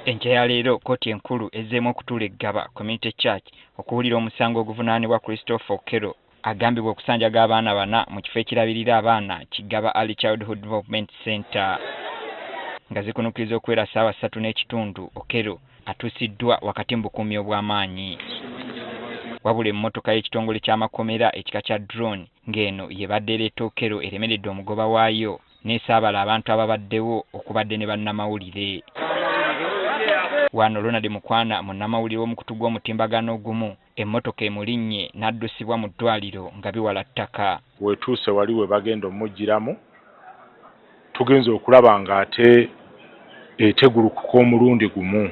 Enkya ya leero kkooti enkulu ezzeemu okutuula e Ggaba Community Church okuwulira omusango oguvunaanibwa Christopher Okello agambibwa okusanjaga abaana bana mu kifo ekirabirira abaana ki Ggaba Early Childhood Development Center. Nga zikunukkiriza okuwera ssaawa 3:30 Okello atuusiddwa wakati mu bukuumi obw'amaanyi. Wabula emmotoka y'ekitongole ky'amakomera ekika kya drone ng'eno y'ebadde ereeta Okello eremeredde omugoba waayo n'esaabala abantu ababaddewo okubadde ne bannamawulire. Wano Ronald Mukwana munnamawulire w'omukutu gw'omutimbagano ogumu emmotoka emulinnye n'addusibwa mu ddwaliro nga biwala ttaka. Wetuuse wali we bagenda omuggyiramu tugenze okulaba ng'ate etegulukuka omulundi gumu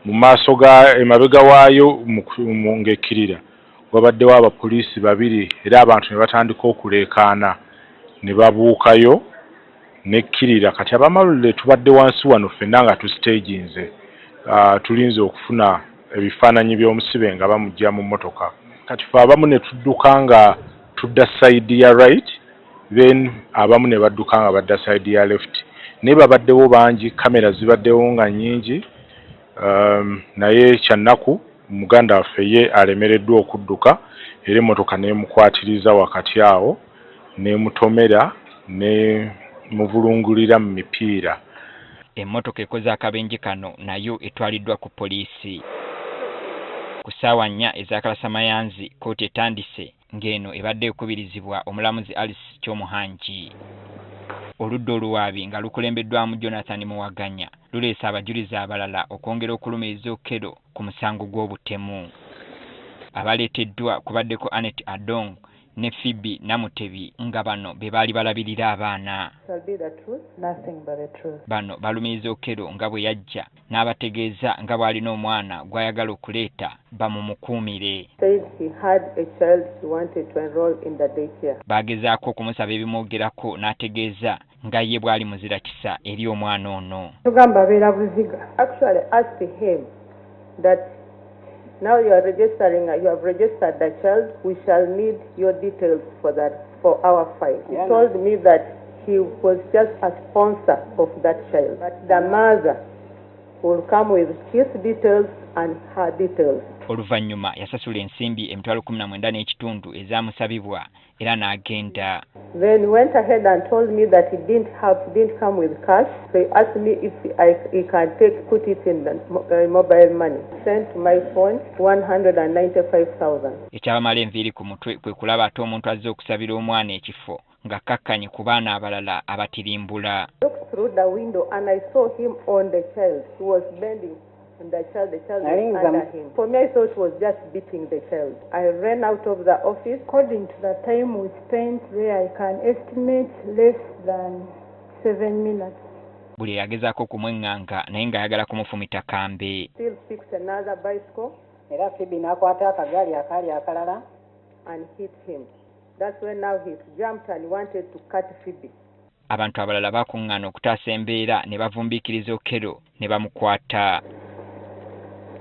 mu maaso ga emabega waayo ng'ekkirira wabaddewo abapoliisi babiri era abantu ne batandika okuleekaana ne babuukayo nekkirira. Kati abamawulire tubadde wansi wano ffenna nga tusiteeginze tulinze okufuna ebifaananyi by'omusibe nga bamuggya mu mmotoka. Kati ffe abamu ne tudduka nga tudda side ya right, then abamu ne badduka nga badda side ya left, naye babaddewo bangi, kamera zibaddewo nga nnyingi. Naye kyannaku muganda waffe ye alemereddwa okudduka era emmotoka n'emukwatiriza wakati awo n'emutomera n'emuvulungulira mu mipiira. Emmotoka ekoze akabenje kano nayo etwaliddwa ku poliisi. Ku ssaawa 4 ez'akalasamayanzi kkooti etandise ng'eno ebadde ekubirizibwa omulamuzi Alice Kyomuhangi. Oludda oluwaabi nga lukulembeddwamu Jonathan Muwaganya luleese abajulizi abalala okwongera okulumiriza Okello ku musango gw'obutemu. Abaleeteddwa kubaddeko Annet Adong ne Phoebe Namutebi nga bano be baali balabirira abaana. Bano balumiriza Okello nga bwe yajja n'abategeeza nga bw'alina omwana gw'ayagala okuleeta bamumukuumire. Baagezaako okumusaba ebimwogerako n'ategeeza nga ye bw'ali muzira kisa eri omwana ono. Tugamba abeera Buziga. Actually asked him that now you are registering, you have registered the child, we shall need your details for that, for our file. He told me that he was just a sponsor of that child, but the mother will come with his details and her details. Oluvannyuma yasasula ensimbi 195,000 ezaamusabibwa era n'agenda. Then he went ahead and told me that he didn't come with cash. So he asked me if he can put it in the mobile money. Sent to my phone 195,000. Ekyabamala enviiri ku mutwe kwe kulaba ate omuntu azze okusabira omwana ekifo ng'akkakkanye ku baana abalala abatirimbula. Looked through the window and I saw him on the child. He was bending on the child, the child was under him. For me, I thought he was just beating the child. I ran out of the office. According to the time we spent there, I can estimate less than 7 minutes. Buli yagezaako okumweŋŋanga naye ng'ayagala kumufumita kambe. Still picked another bicycle. Era Phoebe n'akwata akagaali akaali akalala. And hit him. That's when now he jumped and wanted to cut Phoebe. Abantu abalala bakuŋŋaana okutaasa embeera ne bavumbiikiriza Okello ne bamukwata.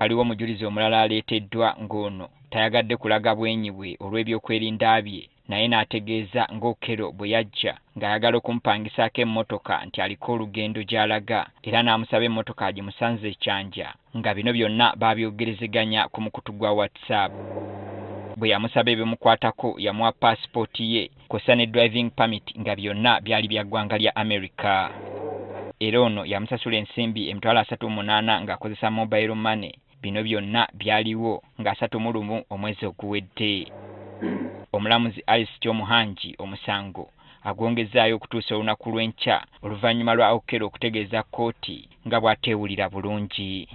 Waliwo omujulizi omulala aleeteddwa ng'ono tayagadde kulaga bwenyi bwe olw'ebyokwerinda bye naye n'ategeeza ng'Okello bwe yajja ng'ayagala okumupangisaako emmotoka nti aliko olugendo gy'alaga era n'amusaba emmotoka agimusanze ekyanja nga bino byonna baabyogerezeganya ku mukutu gwa WhatsApp. Bwe yamusaba ebimukwatako yamuwa paasipooti ye kw'ossa ne driving permit nga byonna byali bya ggwanga lya America. Era ono yamusasula ensimbi 38,000 ng'akozesa mobile money. Bino byonna byaliwo nga 31 omwezi oguwedde. Omulamuzi Alice Kyomuhangi omusango agwongezaayo okutuusa olunaku lw'enkya oluvannyuma lwa Okello okutegeeza kkooti nga bw'ateewulira bulungi.